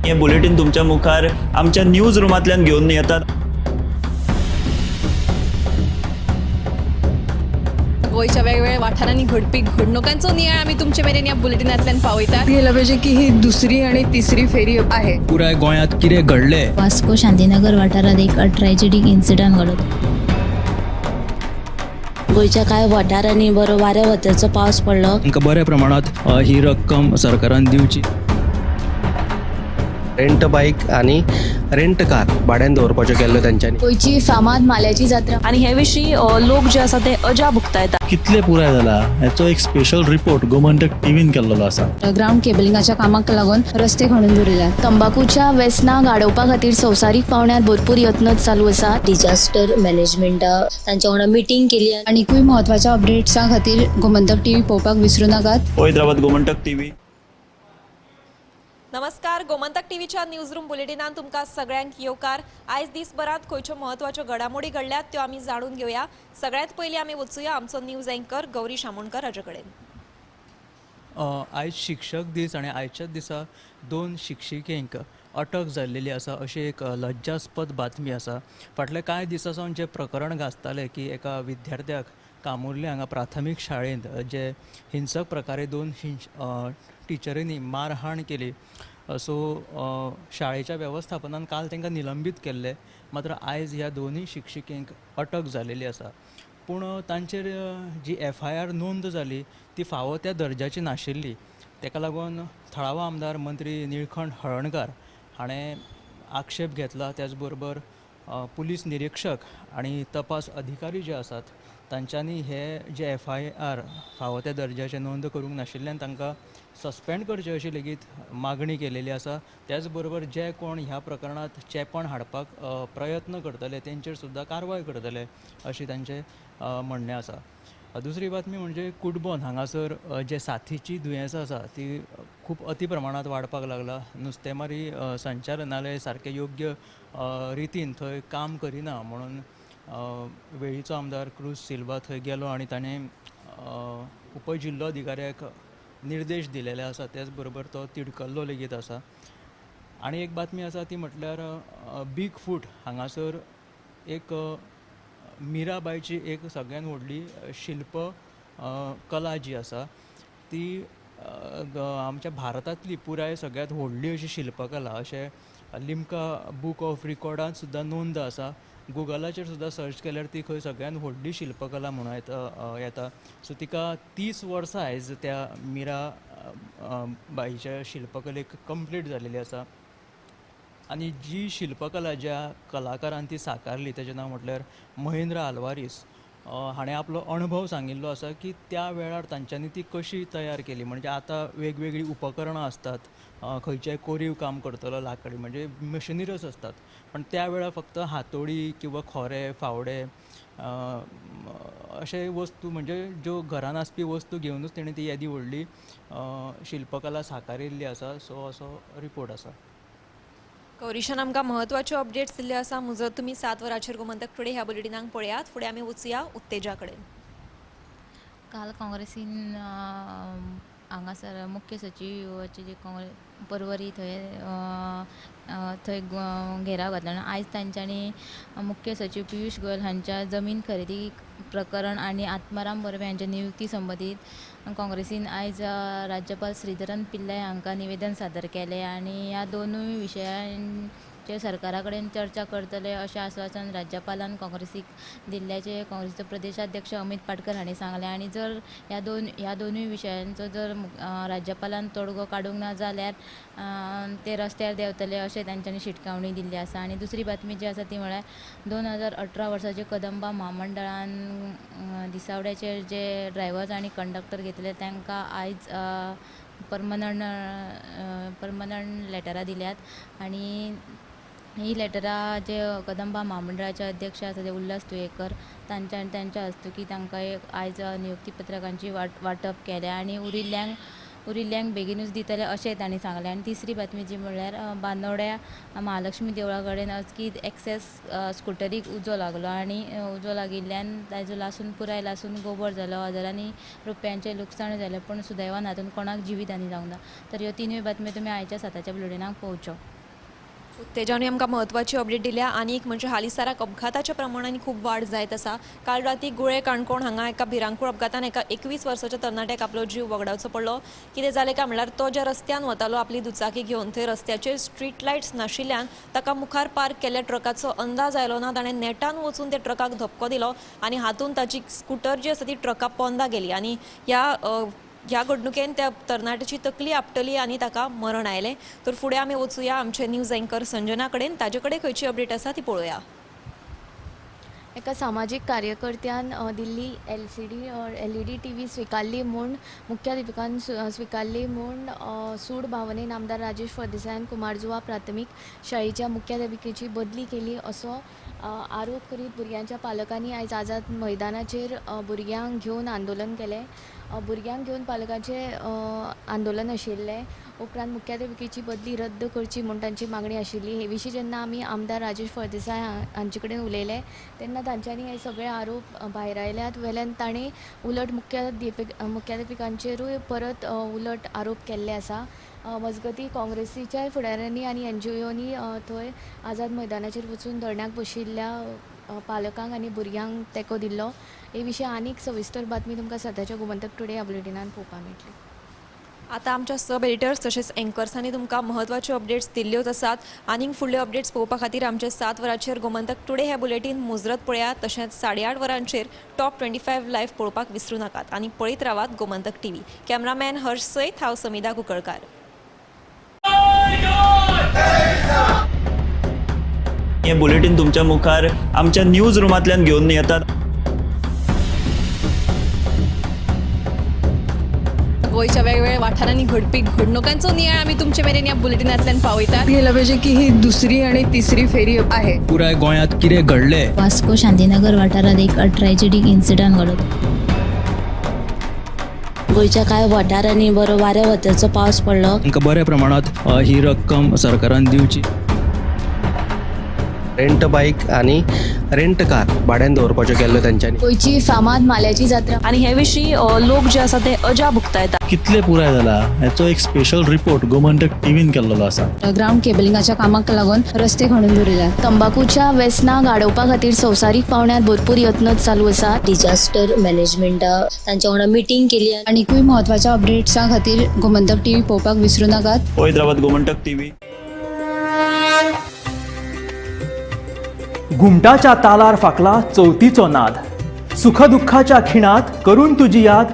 हे बुलेटीन तुमच्या मुखार आमच्या न्यूज रुमांतल्यान घेवन येतात. गोंयच्या वेगवेगळ्या वाठारांनी घडपी घडणुकांचो नियाळ आमी तुमचे मेरेन ह्या बुलेटिनांतल्यान पावयतात. गेलं पाहिजे की ही दुसरी आणि तिसरी फेरी आहे. पुराय गोंयांत कितें घडलें. वास्को शांतीनगर वाठारांत एक ट्रॅजेडीक इन्सिडंट घडलो. गोंयच्या कांय वाठारांनी बरो वाऱ्या वताचो पावस पडलो. तांकां बऱ्या प्रमाणांत ही रक्कम सरकारान दिवची. रेंट बायक आनी रेंट कार भाड्यान दवरपाच्यो केल्ल्यो तेंच्यांनी. गोंयची फामाद माल्याची जात्रा आनी हे विशीं लोक जे आसा ते अजाप उक्तायतात. कितले पुराय जाला हेचो एक स्पेशल रिपोर्ट गोमंतक टीव्हीन केल्लो आसा. ग्रावंड केबलिंगाच्या कामाक लागून रस्ते खणून दवरिल्यात. तंबाकूच्या वेसनाक आडोवपा खातीर संवसारीक पावंड्यार भरपूर यत्न चालू आसा. डिजास्टर मॅनेजमेंटा तांच्या वांगडा मिटींग केली. आनीकूय म्हत्वाच्या अपडेट्सां खातीर गोमंतक टीव्ही पळोवपाक विसरू नाकात. पळयत रावात गोमंतक टीव्ही. नमस्कार, गोमंतक टीव्हीच्या न्यूज रूम बुलेटिनान तुमकां सगळ्यांक येवकार. आयज दिसभरांत खंयच्यो म्हत्वाच्यो घडामोडी घडल्यात त्यो आमी जाणून घेवया. सगळ्यांत पयलीं आमी वचुया आमचो न्यूज अँकर गौरी शामोणकर हाजे कडेन. आयज शिक्षक दीस आनी आयच्याच दिसा दोन शिक्षिकेंक अटक जाल्लेली आसा अशी एक लज्जास्पद बातमी आसा. फाटल्या कांय दिसां सावन जें प्रकरण गाजतालें की एका विद्यार्थ्याक कामुर्ले हांगा प्राथमीक शाळेंत जे हिंसक प्रकारे दोन टिचरींनी मारहाण केली. सो शाळेच्या वेवस्थापनान काल तांकां निलंबीत केल्ले, मात्र आयज ह्या दोनूय शिक्षिकेंक अटक जाल्लेली आसा. पूण तांचेर जी FIR नोंद जाली ती फावो त्या दर्जाची नाशिल्ली. ताका लागून थळावो आमदार मंत्री निळखंठ हळर्णकार हाणें आक्षेप घेतला. त्याच बरोबर पुलीस निरीक्षक आनी तपास अधिकारी जे आसात तांच्यांनी हे जे FIR फावो त्या दर्जाचे नोंद करूंक नाशिल्ल्यान तांकां सस्पेंड करचे अशी लेगीत मागणी केलेली आसा. त्याच बरोबर जे कोण ह्या प्रकरणांत चेपण हाडपाक प्रयत्न करतले तेंचेर सुद्दां कारवाय करतले अशी तांचें म्हणणें आसा. दुसरी बातमी म्हणजे कुटबोन हांगासर जे साथीची दुयेंसां आसा ती खूब अती प्रमाणांत वाडपाक लागला. नुस्तेमारी संचालनालय सारकें योग्य रितीन थंय काम करिना म्हणून वेळीचो आमदार क्रूज सिल्वा थंय गेलो आनी ताणें उपजिल्लोधिकाऱ्याक निर्देश दिलेले आसा. त्याच बरोबर तो तिडकल्लो लेगीत आसा. आनी एक बातमी आसा ती म्हटल्यार बीग फूट हांगासर एक मीराबायची एक सगळ्यान व्हडली शिल्प कला जी आसा ती आमच्या भारतांतली पुराय सगळ्यांत व्हडली अशी शिल्पकला अशें लिम्का बूक ऑफ रिकॉर्डांत सुद्दां नोंद आसा. गुगलाचेर सुद्दां सर्च केल्यार ती खंय सगळ्यान व्हडली शिल्पकला म्हणून येता. सो तिका 30 वर्सां आयज त्या मीरा बाईच्या शिल्पकलेक कंप्लीट जालेली आसा. आनी जी शिल्पकला ज्या कलाकारान ती साकारली तेजें नांव म्हटल्यार महेंद्र आल्वारीस हाणें आपलो अणभव सांगिल्लो आसा की त्या वेळार तांच्यांनी ती कशी तयार केली. म्हणजे आतां वेगवेगळीं उपकरणां आसतात, खंयचें कोरीव काम करतलो लाकडी म्हणजे मशिनरीज आसतात, पण त्या वेळार फक्त हातोडी किंवा खोरे फावडे अशे वस्तू म्हणजे ज्यो घरान आसपी वस्तू घेवनूच तेणें ती येदी व्हडली शिल्पकला साकारिल्ली आसा. सो असो रिपोर्ट आसा. गौरीशान आमकां म्हत्वाच्यो अपडेट्स दिल्ल्यो आसा. मुजरत तुमी 7 वरांचेर गोमंतक टुडे ह्या बुलेटिनाक पळयात. फुडें आमी वचुया उत्तेजा कडेन. काल काँग्रेसीन हांगासर मुख्य सचिवाचे जे काँग्रेस पर्वरी थंय थंय घेराव घातलो आनी आयज तांच्यांनी मुख्य सचिव पियुष गोयल हांच्या जमीन खरेदी प्रकरण आनी आत्माराम बर्वे हांच्या नियुक्ती संबंदीत काँग्रेसीन आयज राज्यपाल श्रीधरन पिल्लय हांकां निवेदन सादर केलें आनी ह्या दोनूय विशयांचेर सरकारा कडेन चर्चा करतले अशें आस्वासन राज्यपालान काँग्रेसीक दिल्ल्याचें काँग्रेसीचो प्रदेशाध्यक्ष अमित पाटकर हांणी सांगलें. आनी जर ह्या दोनूय विशयांचो जर राज्यपालान तोडगो काडूंक ना जाल्यार ते रस्त्यार देंवतले अशें तांच्यांनी शिटकावणी दिल्ली आसा. आनी दुसरी बातमी जी आसा ती म्हळ्यार 2018 वर्साचे कदंबा म्हामंडळान दिसावड्याचेर जे ड्रायव्हर्स आनी कंडक्टर घेतले तांकां आयज परमनंट लेटरां दिल्यात. आनी ही लेटरां जे कदंबा म्हामंडळाचे अध्यक्ष आसा ते उल्हास तुयेकर तांच्या आनी तांच्या हस्तुकी तांकां आयज नियुक्ती पत्रकांची वांटप केल्या आनी उरिल्ल्यांक बेगीनूच दितले अशें तांणी सांगलें. आनी तिसरी बातमी जी म्हणल्यार बांदोड्या महालक्ष्मी देवळा कडेन अचकीत एक्सेस स्कुटरीक उजो लागलो आनी उजो लागिल्ल्यान ताजो लासून पुराय लासून गोबर जालो. हजारांनी रुपयांचें लुकसाण जालें, पूण सुदैवान हातूंत कोणाक जिवीत हानी जावंक ना. तर ह्यो तिनूय बातम्यो तुमी आयच्या 7च्या बुलेटिनाक पळोवच्यो. उत्तेजानूय आमकां म्हत्वाची अपडेट दिल्या. आनी एक म्हणजे हालींसराक अपघाताच्या प्रमाणान खूब वाड जायत आसा. काल राती गुळे काणकोण हांगा एका भिरांकूळ अपघातान एका 21 वर्साच्या तरणाट्याक आपलो जीव वगडावचो पडलो. कितें जालें काय म्हणल्यार तो ज्या रस्त्यान वतालो आपली दुचाकी घेवन थंय रस्त्याचेर स्ट्रीट लायट्स नाशिल्ल्यान ताका मुखार पार्क केल्ल्या ट्रकाचो अंदाज आयलो ना. ताणें नेटान वचून त्या ट्रकाक धपको दिलो आनी हातूंत ताची स्कुटर जी आसा ती ट्रका पोंदा गेली आनी ह्या घडणुकेन त्या तरणाट्याची तकली आपटली आनी ताका मरण आयलें. तर फुडें आमी वचुया आमचे न्यूज एंकर संजना कडेन, ताजे कडेन खंयची अपडेट आसा ती पळोवया. एका सामाजीक कार्यकर्त्यान दिल्ली LCD LED TV स्विकारली म्हूण मुख्याध्यापिकान स्विकारली म्हूण सूड भावनेन आमदार राजेश फळदेसायान कुमारजुवा प्राथमीक शाळेच्या मुख्याध्यापिकेची बदली केली असो आरोप करीत भुरग्यांच्या पालकांनी आयज आझाद मैदानाचेर भुरग्यांक घेवन आंदोलन केलें. भुरग्यांक घेवन पालकांचें आंदोलन आशिल्लें. उपरांत मुख्याध्यापिकेची बदली रद्द करची म्हूण तांची मागणी आशिल्ली. हे विशीं जेन्ना आमी आमदार राजेश फळदेसाय हांचे कडेन उलयले तेन्ना तांच्यांनी हे सगळे आरोप भायरायल्यात. वेल्यान तांणी उलट मुख्याध्यापिकांचेरूय परत उलट आरोप केल्ले आसा. मजगती काँग्रेसीच्याय फुडाऱ्यांनी आनी NGOनी थंय आझाद मैदानाचेर वचून धरण्याक बशिल्ल्या पालकांक आनी भुरग्यांक तेंको दिल्लो. हे विशीं आनीक सविस्तर बातमी तुमकां सद्याच्या गोमंतक टुडे ह्या बुलेटिनान पळोवपाक मेळटली. आतां आमच्या सब एडिटर्स तशेंच एंकर्सांनी तुमकां म्हत्वाच्यो अपडेट्स दिल्ल्योच आसात. आनीक फुडल्यो अपडेट्स पळोवपा खातीर आमचे 7 वरांचेर गोमंतक टुडे हे बुलेटीन मुजरत पळयात. तशेंच 8:30 वरांचेर टॉप 25 लायव्ह पळोवपाक विसरूं नाकात आनी पळयत रावात गोमंतक टीव्ही. कॅमेरामॅन हर्ष सयत हांव समिधा कुंकळकार. हे बुलेटीन तुमच्या मुखार आमच्या न्यूज रुमांतल्यान घेवन येतात. गोंयच्या वेगवेगळ्या वाठारांनी घडपी घडणुकांचो नियाळ आमी तुमचे मेरेन ह्या बुलेटिनांतल्यान पावयतात. गेलं पाहिजे की ही दुसरी आणि तिसरी फेरी आहे. पुराय गोंयांत कितें घडलें, वास्को शांतीनगर वाठारांत एक ट्रॅजेडीक इन्सिडंट घडलो. गोंयच्या कांय वाठारांनी बरो वाऱ्या वताचो पावस पडलो. तांकां बऱ्या प्रमाणांत ही रक्कम सरकारान दिवची. रेंट बायक आनी रेंट कार भाड्यान दवरपाच्यो केल्ल्यो तेंच्यांनी. गोंयची फामाद माल्याची जात्रा आनी हे विशीं लोक जे आसा ते अजाप उक्तायतात. कितले पुराय जाला हेचो एक स्पेशल रिपोर्ट गोमंतक टीव्हीन केल्लो आसा. ग्रावंड केबलिंगाच्या कामाक लागून रस्ते खणून दवरिल्यात. तंबाकूच्या वेसनाक आडोवपा खातीर संवसारीक पावंड्यार भरपूर यत्न चालू आसात. डिजास्टर मॅनेजमेंटा तांच्या वांगडा मिटींग केली. आनीकूय म्हत्वाच्या अपडेट्सां खातीर गोमंतक टीव्ही पळोवपाक विसरूं नाकात. पळयत रावात गोमंतक टीव्ही. घुमटाच्या तालार फाकला चवथीचो नाद, सुखदुःखाच्या खिणात करून तुजी याद.